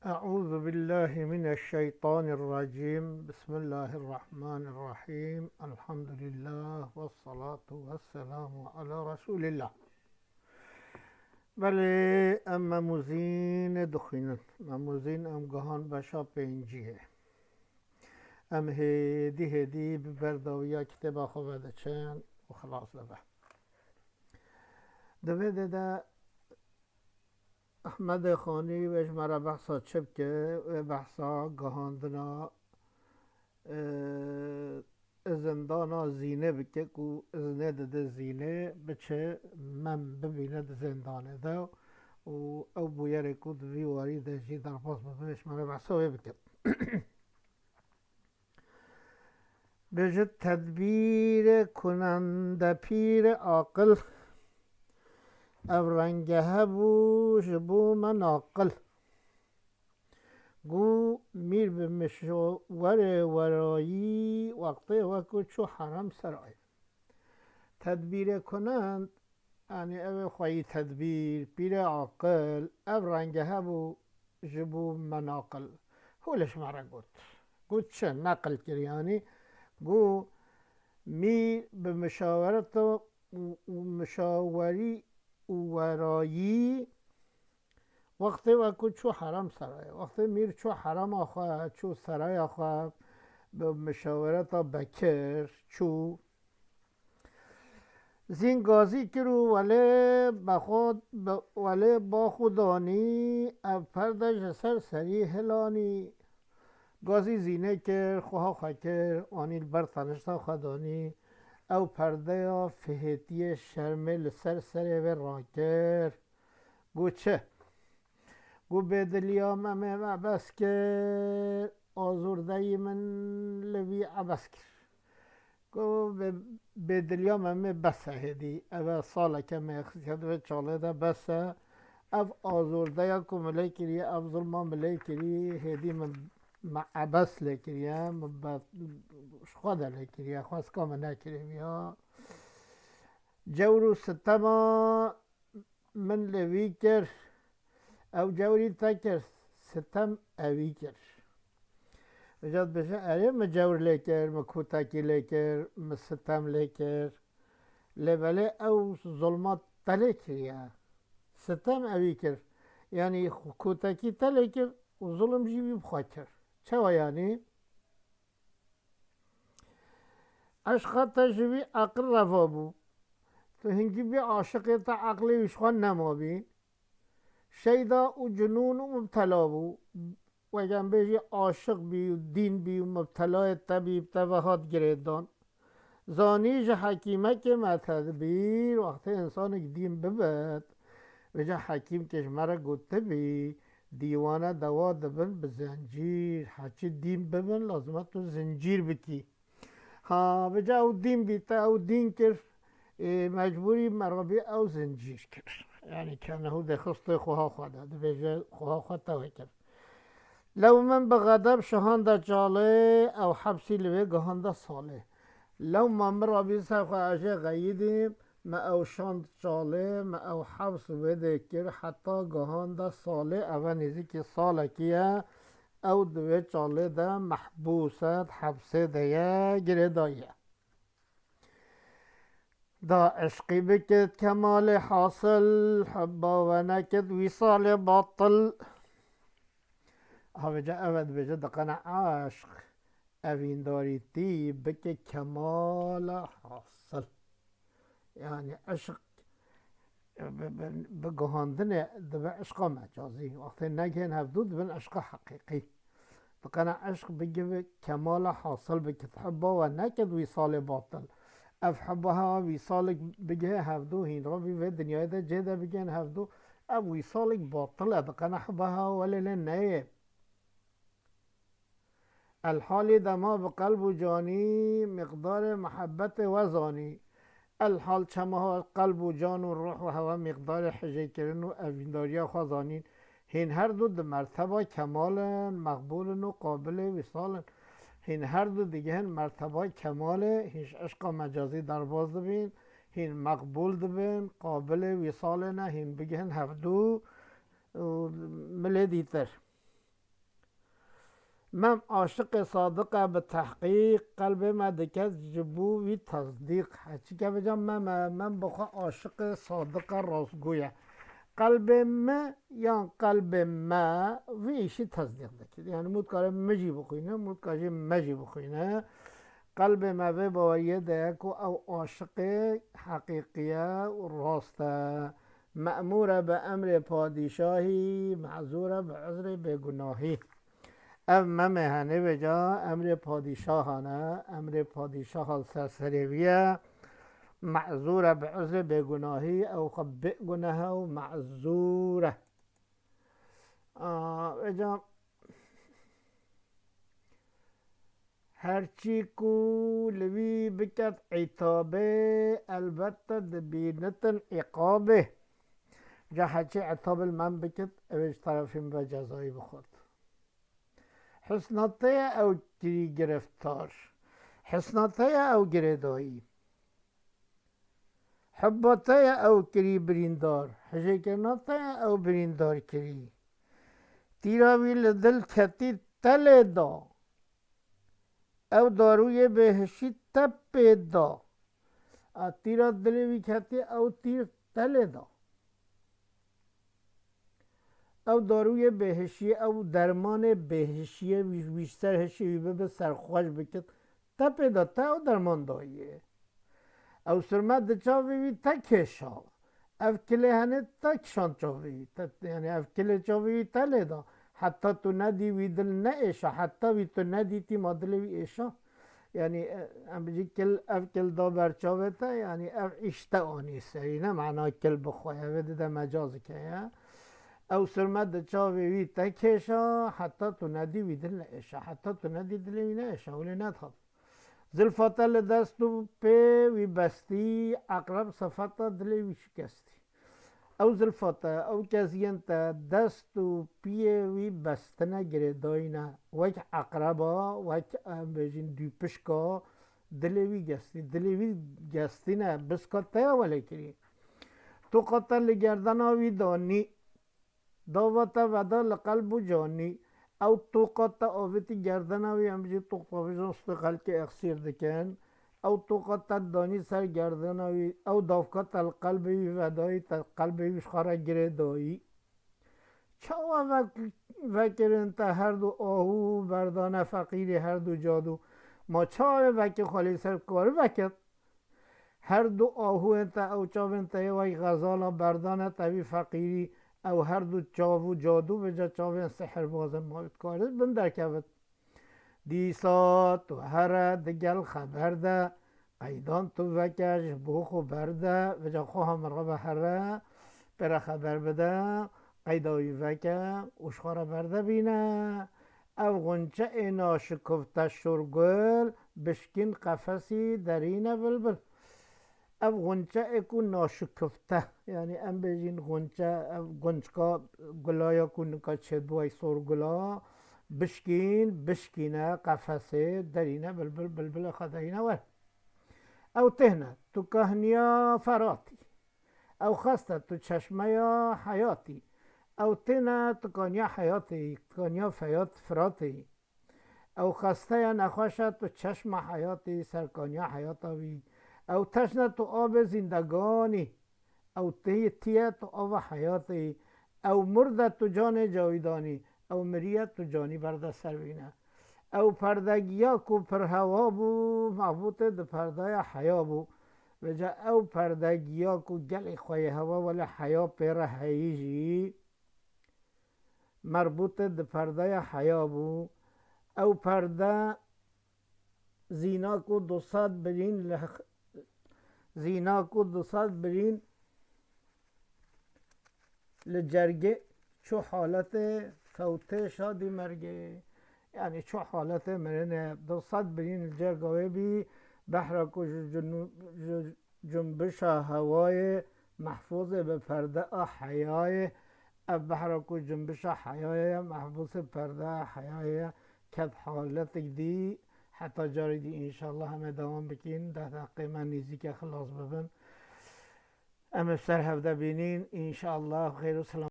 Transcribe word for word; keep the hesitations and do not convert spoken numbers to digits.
أعوذ بالله من الشيطان الرجيم. بسم الله الرحمن الرحيم. الحمد لله والصلاة والسلام على رسول الله. Belê, em Mem û Zîn dixwînin. Mem û Zîn em gihan beşa pêncî ye. Em hêdî hêdî bi berdawiya kitêba xwe ve diçin û xilas dibe. Di vê de de Ehmedê Xanî wê ji me re behsa çi bike? Wê behsa gihandina, e, zindana Zînê bike ku iznê dide Zînê biçe Mem bibîne di zindanê de û ew bûyerê ku di vî warî de jî derbas bibe, ji me re behsa wê bike. Bêje tedbîrê kunende pîrê aqil, ev renge hebû ji bo me naqil. Got mîr bi mişo-, werê werayî, wextê we ku çû herem serayê. Tedbîrê kunend, yanî ew ê xweyî tedbîr, pîrê aqil, ev renge hebû ji bo me naqil. Hû li ji me re got. Got çi? Neqil kir yanî. Got mîr bi mişawereta û, û mişawerî û werayî wextê we ku çû herem serayê. Wextê mîr çû herema xwe, çû seraya xwe, bi mişawereta Bekir çû. Zîn gazî kir û welê bexwe, be-, welê bax û danî, ev perde ji ser serî hilanî. Gazî Zînê kir, xweha xwe kir, anî li ber tenişta xwe danî. Ew perdeya fihêtiyê şermê li ser serê vê rakir. Got çi? Got bêdiliya Memê me bes kir, azordeyî min li vî ebes kir. Got bê-, bêdiliya Memê bes e hêdî. Ev e saleke me xistiye di vê çalê de bes e. Ev azordeya ku min lê kiriye, ev zulma min lê kirî, hêdî min, me ebes lê kiriye, min be-, ji xwe de lê kiriye, xwestka min nekiriye. Cewr û sitema min li vî kir, ew cewrî te kir, sitem ewî kir. Vêca dibêje, erê, min cewr lê kir, min kotekî lê kir, min sitem lê kir. Lê belê ew zulma te lê kiriye. Sitem ewî kir. Yanî kotekî te lê kir û zulm jî wî bi xwe kir. Çawa yanî? Eşqa te ji vî aqil reva bû. Tu hingî vî aşiqê te aqilê wî ji xwe nemabî. Şeyda û cinûn û mubtela bû. Weke em bêjî aşiq bî û dîn bî û mubtelayê te bî, bi te ve hat girêdan. Zanî ji hekîmekê me tedbîr, wextê însanek dîn bibet. Vêca hekîmkê ji me re gotibî, dîwane dewa dibin bi zincîr. Heçî dîn bibin, lazim e tu zincîr bikî. Ha, vêca ew dîn bî, te ew dîn kir, ê, mecbûrî merabî ew zincîr kir. Yanî kenehu dê xistê xweha xwe de, dibêje xweha xwe tewê kir. Lew min bi xedeb şihande çalê, ew hepsî li wê gihande salê. Lewma min rabî ser xwe, ez jê xeyidîm, me ew şand çalê, me ew heps wê dê kir, heta gihande salê, ev e nêzîkî salekî ye, ew di wê çalê de mehbûs e, di hepsê de ye, girêdayî ye. Da eşqî bikit kemalê hasil, hubba we nekit wîsalê batil. Havêca ev e dibêje, diqene eşq, evîndarîtî bike kemala hasil. Yanî eşq bi, bi, bi guhandinê dibe eşqa mecazî. Wextê negihên hevdû dibin eşqa heqîqî. Diqene eşq bigive kemala hasil bike. Hubba we neked wîsalê batil. Ev hubba hewa wîsalik bigihe hevdû hîn. Rabî vê dinyayê de cê de bigihên hevdû. Ev wîsalik batil e. Diqene hubba hewa welê lê neyê. Elhalî dema bi qelb û canî miqdarê mihebbetê we zanî. Elhal çema qelb û can û ruh û hewa miqdarê hijêkirin û evîndariya xwe zanîn, hîn her du di merteba kemal in, meqbûl in û qabilê wîsal in. Hîn her du digihin merteba kemalê, hîn ji eşqa mecazî derbas dibin, hîn meqbûl dibin, qabilê wîsalê ne, hîn bigihin hevdu û milê dîtir. Mem aşiqê sadiq e bi tehqîq, qelbê me diket ji bo wî tesdîq. Heçîke vêca Mem e, Mem bi xwe aşiqê sadiq e, rastgo ye. Qelbê me yan qelbê me vî îşî tesdîq dike. Yani mû dikare min jî bixwîne, mû dikare jî me jî bixwîne. Qelbê me vê baweriyê de ye ku ew aşiqê heqîqî ye û rast e. Me'mûr e bi emrê padîşahî, mezûr e bi uzrê bêgunahî. Ev Memê henê vêca emrê padîşahan e, emrê padîşaha li ser serê wî ye. Mezûr e bi uzrê bêgunahî, ew xwe bêguneh e û mezûr e. A, vêca Her çî ku li wî biket îtabê, elbette dibînitin îqabê. Ca heçî îtabê li Mem bikit, ew ê ji terefê min ve cezayî bixwet. Hisna te ye ew kirî giriftar. Hisna te ye ew girêdayî. Hibba te ye ew kirî birîndar, hijêkirina te ye ew birîndar kirî. Tîra wî li dil ketî te lê da. Ew darûyê bêhişî te pê da. A tîra dilê wî ketî ew tîr te lê da. Ew darûyê bêhişiyê, ew dermanê bêhişiyê wî, wî ji ser hişê wî bibe serxweş bikit, te pê da, te ew derman dayê. Ew sirme di çavê wî te kêşa. Ev kilê henê te kişand çavê wî. Te, yani ev kilê çavê wî te lê da. Heta tu nedî wî dil neêşa. Heta wî tu nedîtî ma dilê wî êşa. Yani, e, em bijî kil, ev kil da ber çavê te, yani ev îş te anî serî, ne mana kil bi xwe ye, vê dide mecazike ye. Ew sirme di çavê wî te kêşa, heta tu nedî wî dil neêşa, heta tu nedî dilê wî neêşa, wî lê nedixap. Zilfa te li dest û pê wî bestî, eqreb sifeta dilê wî şikestî. Ew zilfa te, ew keziyên te, dest û piyê wî bestine girêdayî ne. Wek eqreba, wek, em bêjin, dûpişka dilê wî gestî. Dilê wî gestî ne, biska te ya welê kirî. Toqa te li gerdena wî danî. Dava te veda li qelb û canî. Ew toqa te avêtî gerdena wî, em bijî toqa vêjan stê xelkê exsîr dikin. Ew toqa te danî ser gerdena wî, ew davka te li qelbê wî vedayî, te qelbê wî ji xwe re girê dayî. Çawa vek-, vekirin te her du ahû berdane feqîrî her du cadû? Ma çawa vekê xwe lê ser kar vekir? Her du ahûyên te, ew çavên te yê wek xezala berdane te wî feqîrî, ew her du çav û cadû vêca çavên sihirbaz in, ma wî dikare bin derkevit. Dîsa tu here digel xeber de, qeydan tu veke ji bo xwe berde, vêca xwe ha mirava here, pê re xeber bide, qeyda wî veke û ji xwe re berde bîne. Ev xunçe ê naşikufte şorgul, bişkîn qefesî derîne bilbil. Ev xunçe ê ku naşikufte, yani em bêjin xunçe, ev gunçka gula ya ku nika çêbû ey sorgula, bişkîn, bişkîne qefesê, derîne bilbil, bilbilê xwe derîne wer. Ew têhne, tu kahniya Feratî. Ew xeste, tu çeşmeya heyatî. Ew têne, tu kaniya heyatê yî, kaniya feyat, Firatê yî. Ew xeste ye, nexweş e, tu çeşma heyatê yî, serkaniya heyata wî. Ew teşne, tu abê zîndeganî. Ew tê-, tî ye, tu ava heyatê yî. Ew murd e, tu canê cawîdanî. Ew miriye, tu canî berde ser wîne. Ew perdegiya ku pir hewa bû, mehbûtê di perdaya heya bû. Vêca ew perdegiya ku gelê xwe yê hewa wele heya pê re heyî jî, merbûtê di perdaya heya bû. Ew perde zîna ku du sed birîn li x-, zîna ku du sed birîn li cergê çû haletê fewtê şadî mergê. Yani çû haletê mirinê, du sed birîn li cerga wê bî, behra ku ji cunu-, ji cumbişa hewayê mehfûzê bi perde a heyayê, ev behra ku cumbişa heyayê ye, mehbûsê perde a heyayê ye, ket haletek dî, heta carê dî înşallah em ê dewam bikîn, deh deqê me nêzîke xilas bibin. Em ê ser hevde bînîn, înşallah, xêr û selam.